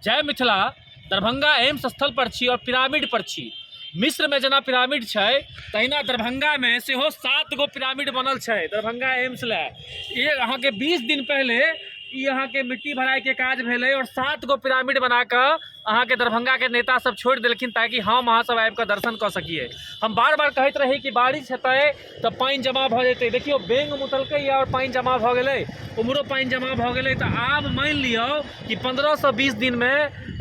जय मिथिला। दरभंगा एम्स स्थल पर छी और पिरामिड पर छी। मिस्र में जेना पिरामिड छै तहिना दरभंगा में सेहो 7 गो पिरामिड बनल छै दरभंगा एम्स लए। ये अहाँके 20 दिन पहले ई अहाँके मिट्टी भराई के काज भेलै और 7 गो पिरामिड बना कऽ अहाँके दरभंगा के नेता सब छोड़ि देलखिन ताकि हम अहाँ सब आबि कऽ दर्शन कऽ सकिए। हम बार बार कहैत रही कि बारिश हेतै तऽ पानि जमा भऽ जेतै। देखियौ बेंग मुतलकै आओर पानि जमा भऽ गेलै, उम्हरो पानि जमा भऽ गेलै। तऽ आब मानि लियौ कि 15 से 20 दिनमे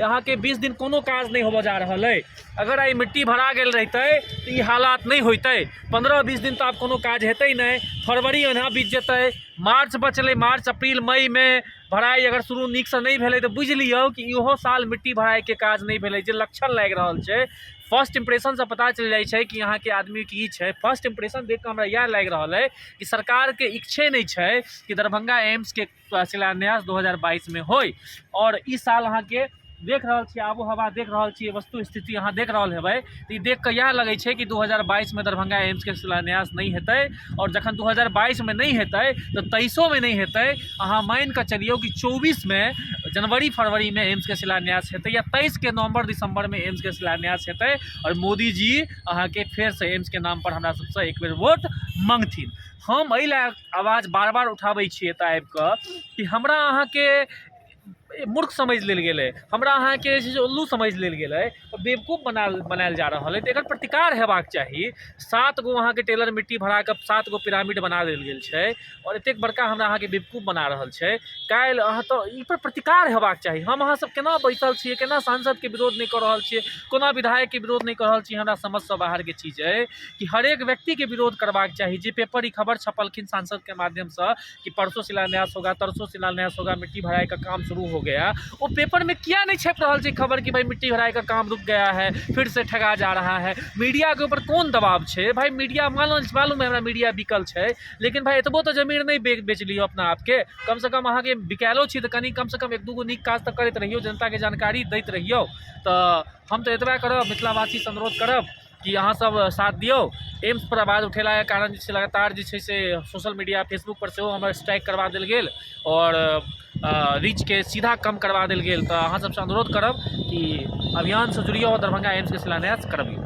अहाँके 20 दिन कोनो काज नहि होबऽ जा रहल अइ। अगर आइ मिट्टी भरा गेल रहितै तऽ ई हालात नहि होइतै। 15-20 दिन तऽ आब कोनो काज हेतै नहि। फरवरी ओना बीत जेतै, मार्च बचलै, मार्च अप्रील मईमे भराइ अगर शुरू नीकसँ नहि भेलै तऽ बुझि लियौ कि इहो साल मिट्टी भराइके काज नहि भेलै। जे लक्षण लागि रहल छै, फर्स्ट इम्प्रेशनसँ पता चलि जाइ छै कि अहाँके आदमी की छै। फर्स्ट इम्प्रेशन देख कऽ हमरा इएह लागि रहल अइ कि सरकारके इच्छे नहि छै कि दरभंगा एम्सके शिलान्यास 2022मे होइ। आओर ई साल अहाँके देख रहल छियै, आबो हवा देख रहल छियै, वस्तु स्थिति अहाँ देख रहल हेबै, तऽ ई देख कऽ इएह लगै छै कि 2022मे दरभंगा एम्सके शिलान्यास नहि हेतै। आओर जखन 2022मे नहि हेतै तऽ 23ओमे नहि हेतै। अहाँ मानि कऽ चलियौ कि 24मे जनवरी फरवरीमे एम्सके शिलान्यास हेतै या 23के नवम्बर दिसम्बरमे एम्सके शिलान्यास हेतै आओर मोदीजी अहाँके फेरसँ एम्सके नामपर हमरा सबसँ एक बेर वोट मङ्गथिन। हम एहि लए आवाज बार बार उठाबै छियै एतऽ आबि कऽ कि हमरा अहाँके मूर्ख समझि लेल गेलै, हमरा अहाँके जे छै से उल्लू समझि लेल गेलै, बेवकूफ बनायल जा रहल अइ। तऽ एकर प्रतिकार हेबाक चाही। 7 गो अहाँके टेलर मिट्टी भरा कऽ 7 गो पिरामिड बना देल गेल छै आओर एतेक बड़का हमरा अहाँके बेवकूफ बना रहल छै। काल्हि अहाँ तऽ ई पर प्रतिकार हेबाक चाही। हम अहाँ सब केना बैसल छियै, केना सांसदके विरोध नहि कऽ रहल छियै, कोना विधायकके विरोध नहि कऽ रहल छियै, हमरा समझसँ बाहरके चीज अइ कि हरेक व्यक्तिके विरोध करबाक चाही। जे पेपर ई खबर छपलखिन सांसदके माध्यमसँ कि परसों शिलान्यास होगा, तरसों शिलान्यास होगा, मिट्टी भराई का काम शुरू हो गया, वो पेपर में किया नहीं छप रहल छै खबर कि भाई मिट्टी भराई का काम रुक गया है, फिर से ठगा जा रहा है। मीडिया के ऊपर कोन दबाव छै भाई? मीडिया मालूम मालूम है हमरा, मीडिया बिकल छै, लेकिन भाई एतबो तऽ जमीर नहि बेच लियौ अपना आपके। कम से कम अहाँके बिकायलो छी तऽ कनि कम से कम एक दूगो नीक काज तऽ करैत रहियौ, जनताके जानकारी दैत रहियौ। तऽ हम तऽ एतबा करब, मिथिलावासीसँ अनुरोध करब कि अहाँ सब साथ दियौ। एम्स पर आवाज उठेलाके कारण जे छै लगातार जे छै से सोशल मीडिया फेसबुक पर सेहो हमर स्ट्राइक करबा देल गेल आओर रीचके सीधा कम करबा देल गेल। तऽ अहाँ सबसँ अनुरोध करब कि अभियानसँ जुड़ियौ आओर दरभंगा एम्सके शिलान्यास करबियौ।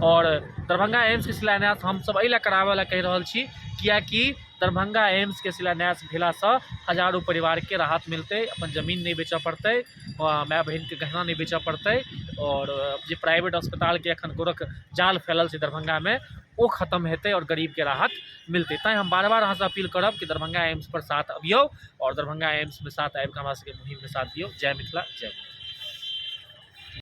आओर दरभंगा एम्सके शिलान्यास हमसब एहि लए कराबऽ लए कहि रहल छी किएकि दरभंगा एम्सके शिलान्यास भेलासँ हजारो परिवारके राहत मिलतै, अपन जमीन नहि बेचऽ पड़तै, माय बहिनके गहना नहि बेचऽ पड़तै आओर जे प्राइवेट अस्पतालके एखन गोरख जाल फैलल छै दरभंगामे ओ खतम हेतै आओर गरीबके राहत मिलतै। तैँ हम बार बार अहाँसँ अपील करब कि दरभंगा एम्स पर साथ अबियौ आओर दरभंगा एम्समे साथ आबिकऽ हमरा सबके मुहिममे साथ दियौ। जय मिथिला, जय।